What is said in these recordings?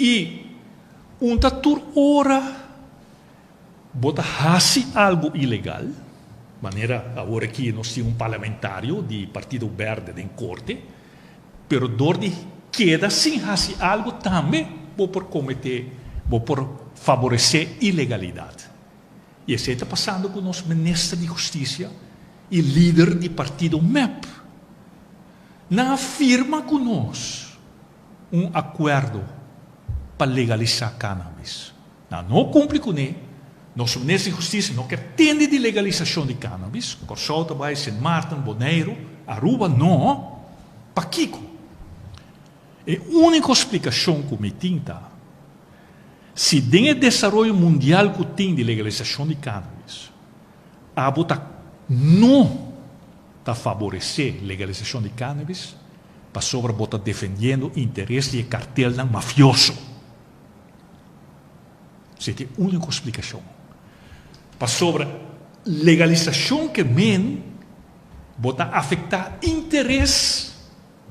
I un ta tur ora bo ta hasi algu ilegal, manera awor aki nos tin un parlamentario di Partido Berde den korte, pero dor di keda sin hasi algu tambe bo por kometé, bo por faboresé ilegalidat. I esei ta pasando ku nos minister di hustisia i lider di partido mep. Nan a firma ku nos un akuerdo pa legalisá cannabis. Nan no kumpli kuné. Nos minister di hustisia no ke tende di legalisashon di cannabis. Kòrsou ta bai, Sint Maarten, Boneiru, Aruba no. Pakiko? E úniko splikashon ku mi tin ta, si den e desaroyo mundial ku tin di legalisashon di cannabis, abo ta no ta faboresé legalisashon di cannabis pasobra bo ta defendiendo interes di e kartelnan mafioso. Esei ta e úniko splikashon. Pasobra legalisashon ke men bo ta afektá interes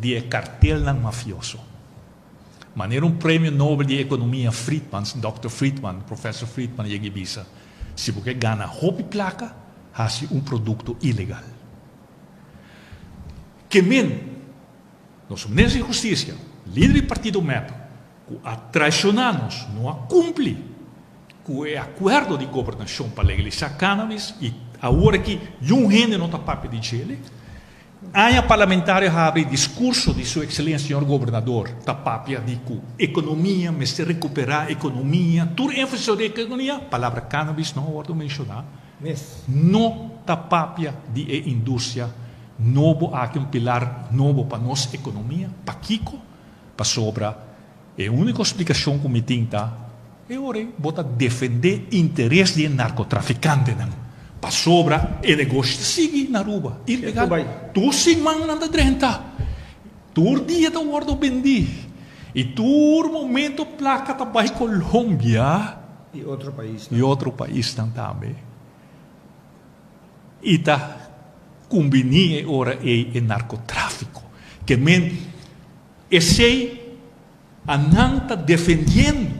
di e kartelnan mafioso. Manera un premio Nobel di ekonomia Friedman, Dòkter Friedman, Professor Friedman yega i bisa, Si bo ke gana hopi plaka, hasi un produkto ilegal. Ke men, nos minister di hustisia, lider di partido mep, ku a traishoná nos, no a kumpli ku e akuerdo di gobernashon pa legalisá cannabis i awor aki niun hende no ta papia di djele. Aña parlamentario habri diskurso di su Ekselencia Señor Gobernador ta papia di ku ekonomia mester rekuperá ekonomia, tur énfasis sobre ekonomia, palabra cannabis no a wòrdu menshoná. No ta papia di e industria nobo aki, un pilar nobo pa nos ekonomia. Pakiko? Pasobra e úniko splikashon ku mi tin ta e ora ei bo ta defendé interes di e narkotrafikantenan, pasobra e negoshi ta sigui na Aruba ilegal. Tur siman nan ta drenta, tur dia ta wòrdu bendí i tur momento plaka ta bai Colombia i otro paisnan. I otro paisnan tambe. I ta kumbiní e ora ei e narkotráfiko. Ke men esei a nan ta defendiendo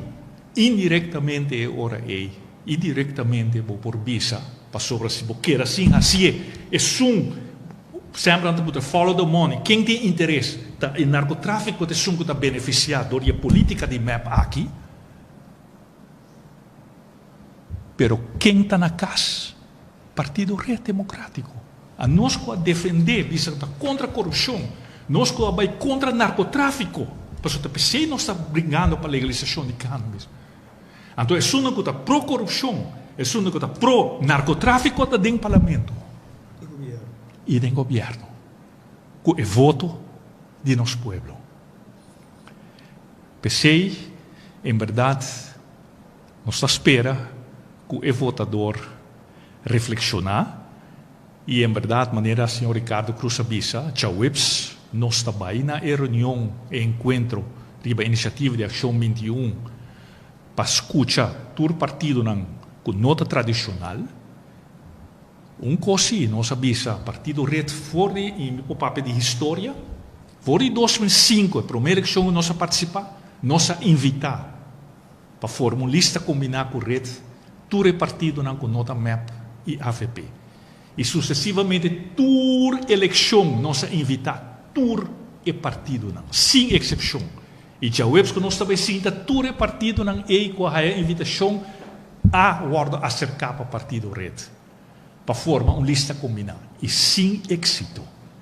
indirectamente e ora ei i directamente bo por bisa pasobra si bo keda sin hacié esun semper nan ta puntra follow the money ken tin interes ta e narcotrafico ta esun cu ta beneficia door di e politica di mep aki pero ken ta na cas Partido Red Democratico. A nos cu a defende bisa cu ta contra corupcion, nos cu a bay contra narcotrafico, pasobra ta pesey nos ta bringando pa legalisacion di cannabis. Anto esunnan cu ta pro corupcion, esunnan cu ta pro narcotrafico ta den parlamento y den gobierno cu e voto di nos pueblo. Pesey en berdad nos ta spera cu e votador reflexiona y en berdad manera señor Ricardo Croes a bisa djaweps nos ta bay na e reunion, e encuentro riba iniciativa di Accion 21 pa scucha tur partidonan cu no ta tradicional. Un cos si nos a bisa partido red for di, y mi por papia di historia, for di 2005 e prome eleccion cu nos a participa nos a invita Pa forma un lista kombiná ku red tur e partidonan ku no ta mep i avp. I susesivamente tur elekshon nos a invitá tur e partidonan, sin eksepshon. I djaweps ku nos ta bai sinta tur e partidonan ei ku a haya invitashon a wòrdu aserká pa partido red pa forma un lista kombiná i sin éksito.